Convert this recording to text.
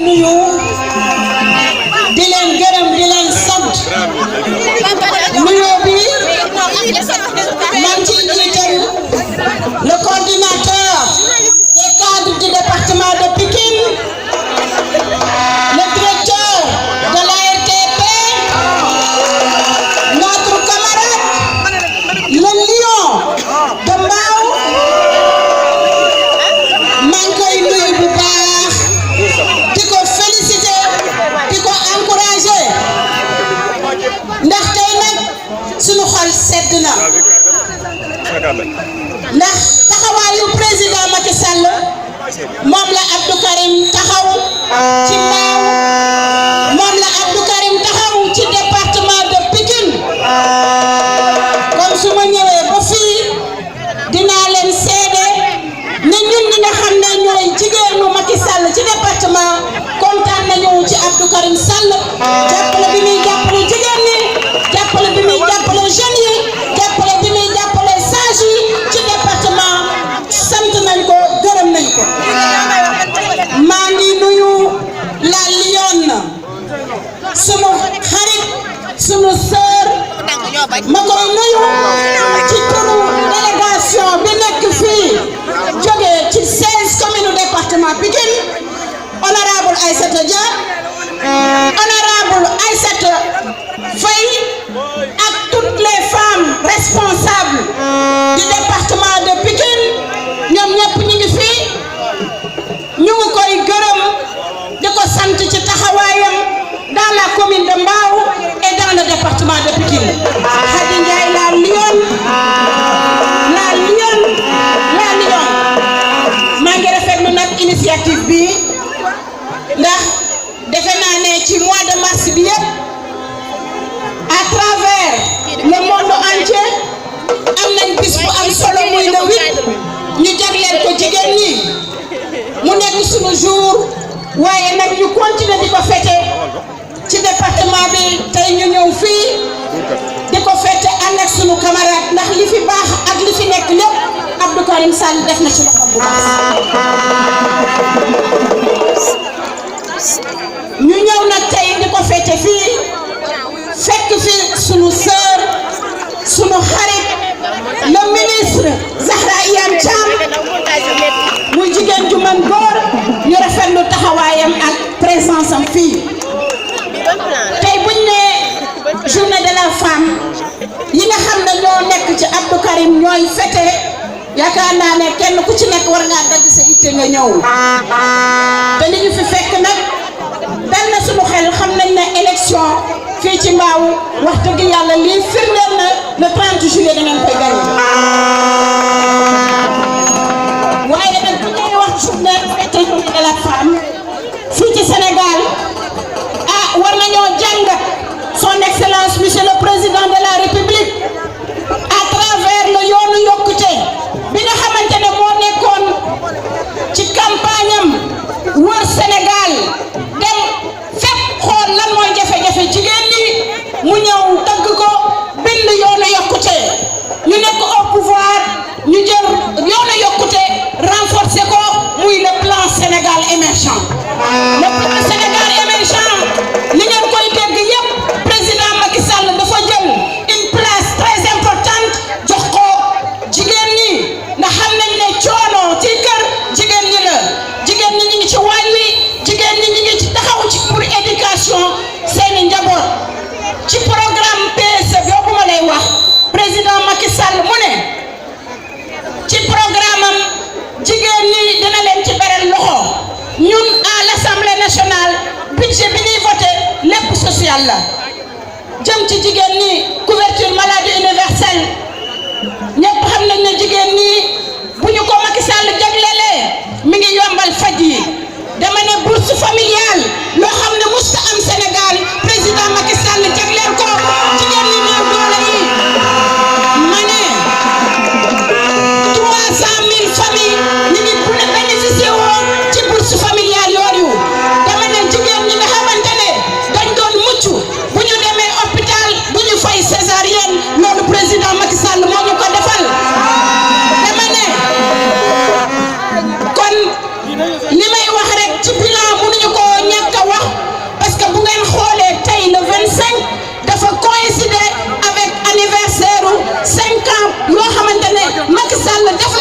nuyu di leen gërëm di leen sant nuyoo bi man ci jiital le coordinateur des cadres du département de Pikine, le directeur de l'ARTP, notre camarade le lion de Mbao. maa ngi koy nuyu bu baax di ko féliciter di ko encourager ndax tey nag sunu xol sedd na ndax taxawaayu président Macky Sall moom la Abdou Karim taxaw ci Mbao, moom la Abdou Karim taxaw ci département de Pikine. comme su ma ñëwee ba fii dinaa leen seede ne ñun ñi nga xam ne ñooy jigéenu Macky Sall ci département kontaan nañu ci Abdou Karim Sall jàppale bi muy jàppale jigéen ñi, jàppale bi muy jàppale jeunes yi, jàppale bi muy jàppale sages yi ci département sant nañ ko gërëm nañ ko. maa ngi nuyu la Lionne sunu xarit sunu sœur ma koy nuyu ci turu délégation bi nekk fii jógee ci 16 communes département Pikine, honorable Aïssata Dia, honorable Aïssata Faye ak toutes les femmes responsables du département de Pikine. ñoom ñëpp ñu ngi fii ñu ngi koy gërëm di ko sant ci taxawaayam dans la commune de Mbao et dans le département de Pikine. Khady Ndiaye la Lionne, la Lionne, la Lionne. maa ngi rafetlu nag initiative bi ndax defe naa ne ci mois de mars bi yëpp à travers le monde entier am nañ bis bu am solo muy le 8 ñu jagleel ko jigéen ñi mu nekk sunu jour waaye nag ñu continuer di ko fêter ci département bi. tey ñu ñëw fii di ko fêter ànd ak sunu camarade ndax li fi baax ak li fi nekk lépp Abdou Karim Sall def na ci loxo bu baax. ñu ñëw nag tey di ko fêter fii fekk fi sunu sœur sunu xarit le ministre Zahra Iyane Thiam muy jigéen ju mën góor ñu rafetlu taxawaayam ak présence am fii. tey buñ ne journée de la femme yi nga xam ne ñoo nekk ci Abdou Karim ñooy fêté yaakaar naa ne kenn ku ci nekk war ngaa dagg sa itte nga ñëw te li ñu fi fekk nag dal na suñu xel xam nañ ne élection fii ci Mbao wax dëgg yàlla lii firndeel na le 30 juillet da ngeen koy gagné. waaye nag bu ñuy wax journée de la femme fii ci Sénégal war nañoo jàngat son excellence monsieur le président de la république à travers le yoonu yokkute bi nga xamante ne moo nekkoon ci campagne am wër Sénégal dem fépp xool lan mooy jafe-jafe jigéen ñi mu ñëw dagg ko bind yoonu yokkute ñu nekk au pouvoir ñu jël yoonu yokkute renforcer ko muy le plan Sénégal émergent. Le plan Sénégal émergent li ngeen koy dégg yépp président Macky Sall dafa jël une place très importante jox ko jigéen ñi nga xam nañ ne coono ci kër jigéen ñi la. jigéen ñi ñu ngi ci waañ wi, jigéen ñi ñu ngi ci taxaw ci pour éducation seeni njaboot. ci programme PSE boobu ma lay wax président Macky Sall mu ne ci programme am jigéen ñi dina leen ci beral loxo. ñun à l'Assemblée nationale budget bi ñuy voté lépp social la jëm ci jigéen ñi couverture maladie universelle ñëpp xam nañ ne jigéen ñi bu ñu ko Macky Sall jaglelee mi ngi yombal faj yi. dama ne bourse familiale loo xam ne musta am Sénégal président Macky Sall jagleel ko jigéen ñi néew doole yi. ma ne 300 000 familles ñu ngi bénéficié woon ci bourse familiale yooyu. dama ne jigéen ñi nga xamante ne dañ doon mucc bu ñu demee hôpital bu ñu fay césarienne loolu président Macky Sall moo ñu ko defal. dama ne kon li may wax rek ci bilan mënuñu ko yoo xamante ne Macky Sall def